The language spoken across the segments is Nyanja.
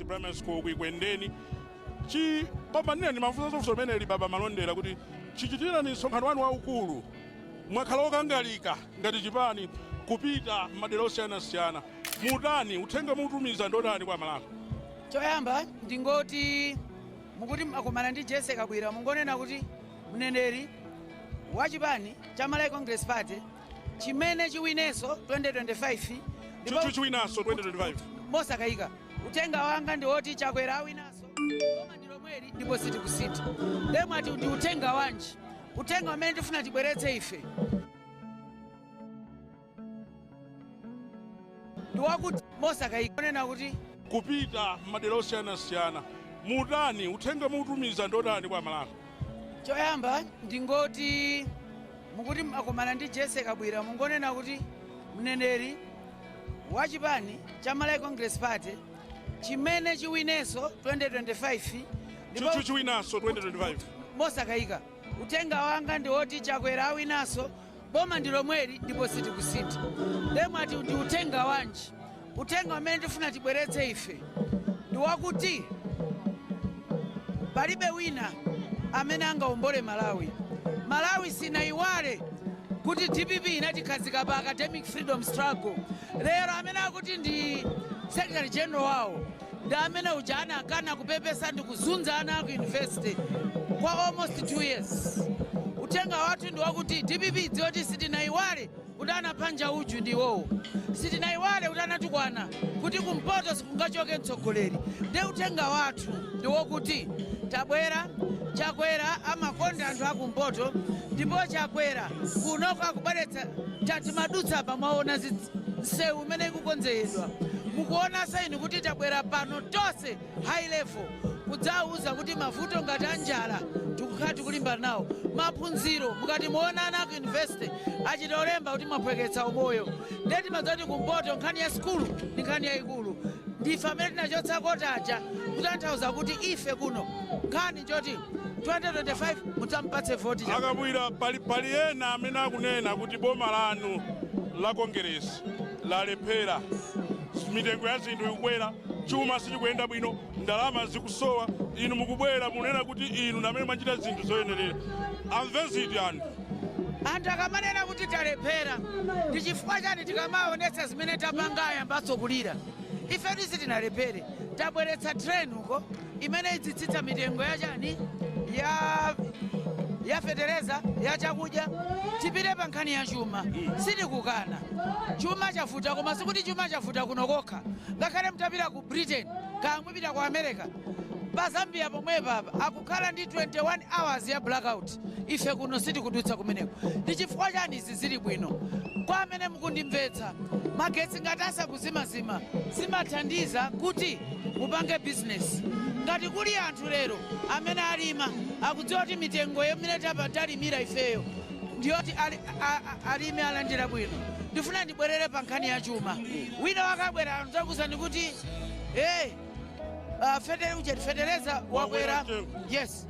Brothers Primary School ku Ekwendeni. Chipambanire mafunso zonse limene baba Malondera kuti chichitirani msonkhano wanu waukulu, mwakhala okangalika ngati chipani kupita madera osiyanasiyana, mutani uthenga mutumiza ndotani kwa Malawi? Choyamba ndingoti mukuti makumana ndi Jesse Kabwira, mungonena kuti mneneri wa chipani cha Malawi Congress Party chimene chiwinenso 2025. Ndipo chiwinanso 2025. Mosakayika, uthenga wanga ndi woti Chakwera awinanso, koma ndi lomweli ndipo sitikusintha. Ndemwati ndi uthenga wanji? Uthenga umene tifuna tibweretse ife ndi wakuti mosakayika onena kuti kupita madera osiyanasiyana, mutani uthenga mutumiza ndotani kwa Malawi? Choyamba ndingoti mukuti makumana ndi Jesse Kabwira, mungonena kuti mneneri wa chipani cha Malawi Congress Party chimene chiwinenso 2025. Ndipo chiwinanso 2025. Mosakayika, uthenga wanga ndi woti Chakwera awinanso, boma ndi lomweli ndipo sitikusintha. Ndemwati ndi uthenga wanji? Uthenga umene tifuna tibweretse ife ndi wakuti palibe wina amene angawombole Malawi. Malawi sinayiwale kuti DPP inatikhazika pa academic freedom struggle. Lero amene akuti ndi secretary general wawo ndi amene uja anakana kupepesa ndi kuzunza ana aku university kwa almost 2 years. Uthenga wathu ndi wakuti DPP dziwe kuti sitinayiwale kuti anaphanja uju ndi iwowo, sitinayiwale kuti anatukwana kuti kumpoto sikungachoke mtsogoleri. Ndi uthenga wathu ndi wokuti tabwera, Chakwera amakonda anthu akumpoto, ndipo Chakwera kunoko akubweretsa timadutsa pamaona msewu umene ikukonzedwa. Mukuonanso inu kuti tabwera pano tonse high level kudzawuza kuti mavuto ngati anjala tikukhala tikulimbana nawo, maphunziro mukati muona ana ku university achita olemba kuti mwaphweketsa umoyo. Ndiye timadzati kumpoto nkhani ya sukulu ndi nkhani yayikulu. Ndife amene tinachotsa quota aja, kutanthauza kuti ife kuno nkhani njoti 2025 mudzampatse voti. Akabwira, pali ena amene akunena kuti boma lanu la Kongeresi lalephera, mitengo ya zinthu ikukwera, chuma sichikuyenda bwino, ndalama zikusowa. Inu mukubwera munena kuti inu namene mwachita zinthu zoyenerera. Amve ziti anthu? Anthu akamanena kuti talephera, ndi chifukwa chani tikamaonetsa zimene tapanga ayambanso kulira? Ife sitinalephere. Tabweretsa train uko imene idzitsitsa mitengo ya chani, ya fetereza, ya chakudya. Tipite pa nkhani ya chuma, sitikukana chuma chavuta, koma sikuti chuma chavuta kuno kokha. Ngakhale mutapita ku Britain, kaya mupita ku America, pa Zambia pomwepa apa akukhala ndi 21 hours ya blackout. Ife kuno sitikudutsa kumeneko. Ndi chifukwa chani izi zili bwino? Kwa amene mukundimvetsa, magetsi ngati asakuzimazima zimathandiza kuti mupange business. Ngati kuli anthu lero amene alima akudziwa kuti mitengo imene talimira ifeyo ndiyoti alimi alandira bwino. Ndifuna ndibwerere pa nkhani ya chuma. Wina wakabwera anzakuwuzani kuti hey, fetereza wakwera. Yes,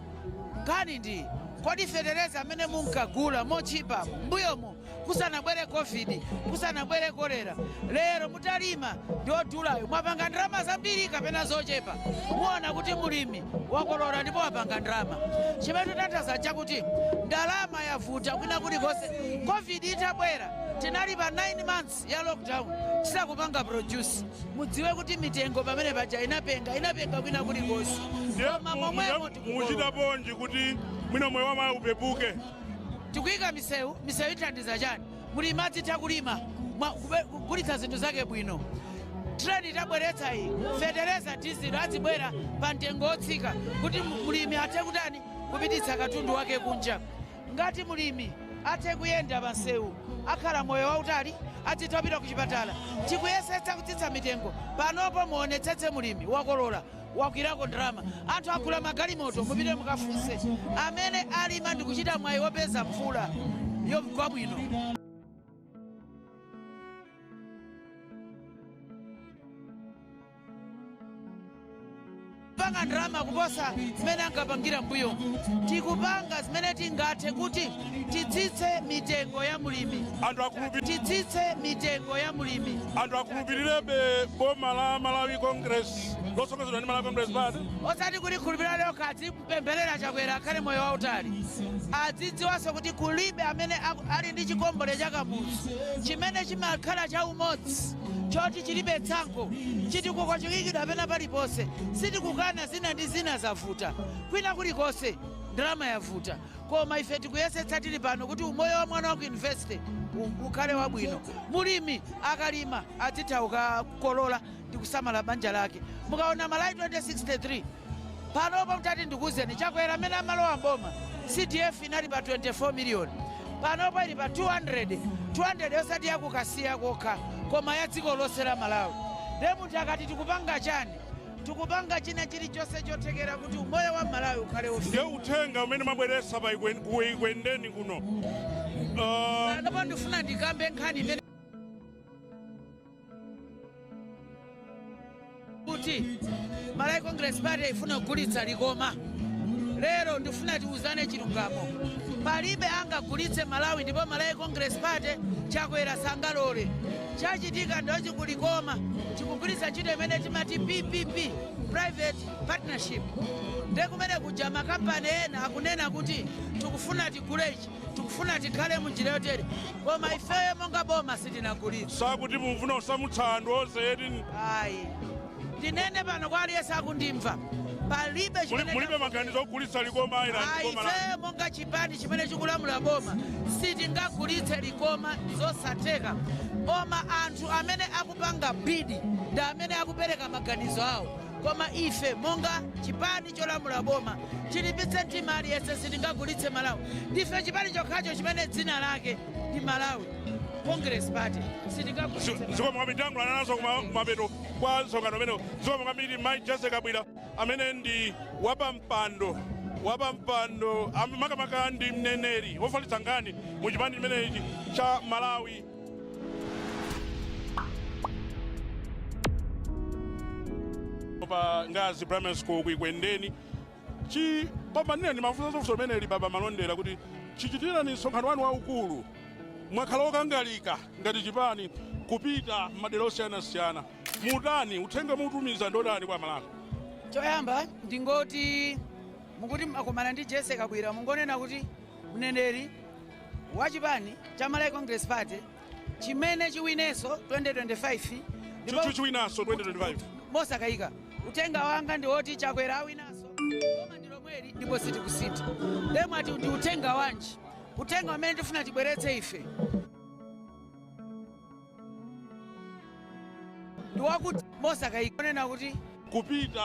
nkhani ndi kodi fetereza amene munkagula mochipa mbuyomo kusanabwere COVID, kusanabwere kolera, lero mutalima ndi odulayo mwapanga ndalama zambiri kapena zochepa? Muona kuti mulimi wakolola ndipo wapanga ndalama. Chimene titanthauza chakuti ndalama yavuta kwina kulikonse. COVID itabwera tinali pa 9 months ya lockdown tisakupanga produce. Mudziwe kuti mitengo pamene paja inapenga, inapenga kwina kulikonse, koma momwemo muchita ponji kuti mwina moyo wa Malawi upepuke? Tikuyika misewu. Misewu ithandiza chani? Mulimi adzitha kulima, kugulitsa zinthu zake bwino. Treni itabweretsa iyi, fetereza, dizilo azibwera pa mtengo wotsika kuti mulimi athe kutani, kupititsa katundu wake kunja. Ngati mulimi athe kuyenda pa msewu, akhala moyo wautali, adzitha kupita ku chipatala. Tikuyesetsa kutsitsa mitengo panopo. Muonetsetse, mulimi wakolola, wakwirako ndalama, anthu agula magalimoto. Mupite mukafunse amene alima ndi kuchita mwayi wopeza mvula yogwa bwino. Akupanga ndalama kuposa zimene ankapangira mbuyo. Tikupanga zimene tingathe kuti titsitse mitengo ya mulimi. Anthu akhulupirira. Titsitse mitengo ya mulimi. Anthu akhulupirirebe boma la Malawi Congress losonkhezedwa ndi Malawi Congress Party? Osati kulikhulupirira lokha, adzipempherera Chakwera akhale moyo wautali. Adzidziwanso kuti kulibe amene ali ndi chikombole cha Kamuzu chimene chimakhala cha umodzi, choti chilibe tsankho, chitukuko chikuyikidwa pena paliponse. Sitikukana, zina ndi zina zavuta kwina kulikonse, ndalama yavuta, koma ife tikuyesetsa tili pano kuti umoyo wa mwana wa ku university ukhale wabwino, mulimi akalima adzitha kukolola ndi kusamala banja lake. Mukaona Malawi 2063 panopo, mtati ndikuwuzeni, Chakwera amene amalowa mboma CDF inali pa 24 miliyoni, panopo ili pa 200 200, osati yakukasiya kokha koma ya dziko lonse la Malawi. Nde munthu akati tikupanga chani, tikupanga china chilichonse chothekera kuti umoyo wa Malawi ukhale Ndiye ofika. uthenga umene mwabweretsa pa ku Ikwendeni kuno, Panopo ndifuna ndikambe nkhani imene kuti Malawi Congress Party ifuna kugulitsa Likoma. Lero ndifuna tiuzane chilungamo, palibe angagulitse Malawi, ndipo Malawi Congress Party, Chakwera sangalole. Chachitika ndochi, kulikoma tikugulitsa ntchito imene timati PPP, private partnership. Nde kumene kuja makampani ena akunena kuti tikufuna tigule ichi, tikufuna tikhale munjira yotere, koma ifeyo monga boma sitinagulitsa. Sakuti mufuna kusamutsa anthu onse eti? Ayi, ndinene pano kwa aliyense akundimva, palibe chimene Mulibe maganizo ogulitsa Likoma Island? Ayi. Boma la Ifeyo monga chipani chimene chikulamula boma sitingagulitse Likoma, zosatheka. Koma anthu amene akupanga bid ndi amene akupereka maganizo awo, koma ife monga chipani cholamula boma, chilimbitse mtima aliyense, sitingagulitse Malawi. Ndife chipani chokhacho chimene dzina lake ndi Malawi Congress Party, sitingagulitse Malawi. Zikomo kwambiri. Tangulana nazo kumapeto kwa msonkhano umenewu. Zikomo kwambiri Mai Jesse Kabwira, amene ndi wapampando makamaka ndi mneneri wofalitsa nkhani mu chipani chimenechi cha Malawi pa Ngazi Primary School ku Ikwendeni. Chipambanire ndi mafunso zofunso limeneli baba Malondera kuti chichitirani msonkhano wanu waukulu, mwakhala okangalika ngati chipani kupita madera osiyanasiyana, mutani, uthenga mutumiza ndotani kwa Malawi? Choyamba ndingoti mukuti makomana ndi Jesse Kabwira, mungonena kuti mneneri wa chipani cha Malawi Congress Party chimene chiwinenso 2025, ndipo Chiwinanso 2025. Mosakayika, uthenga wanga ndi woti Chakwera awinanso, koma ndi lomweli ndipo sitikusintha. Ndemwati ndi uthenga wanji? Uthenga umene tifuna tibweretse ife ndi wakuti mosakayika onena kuti kupita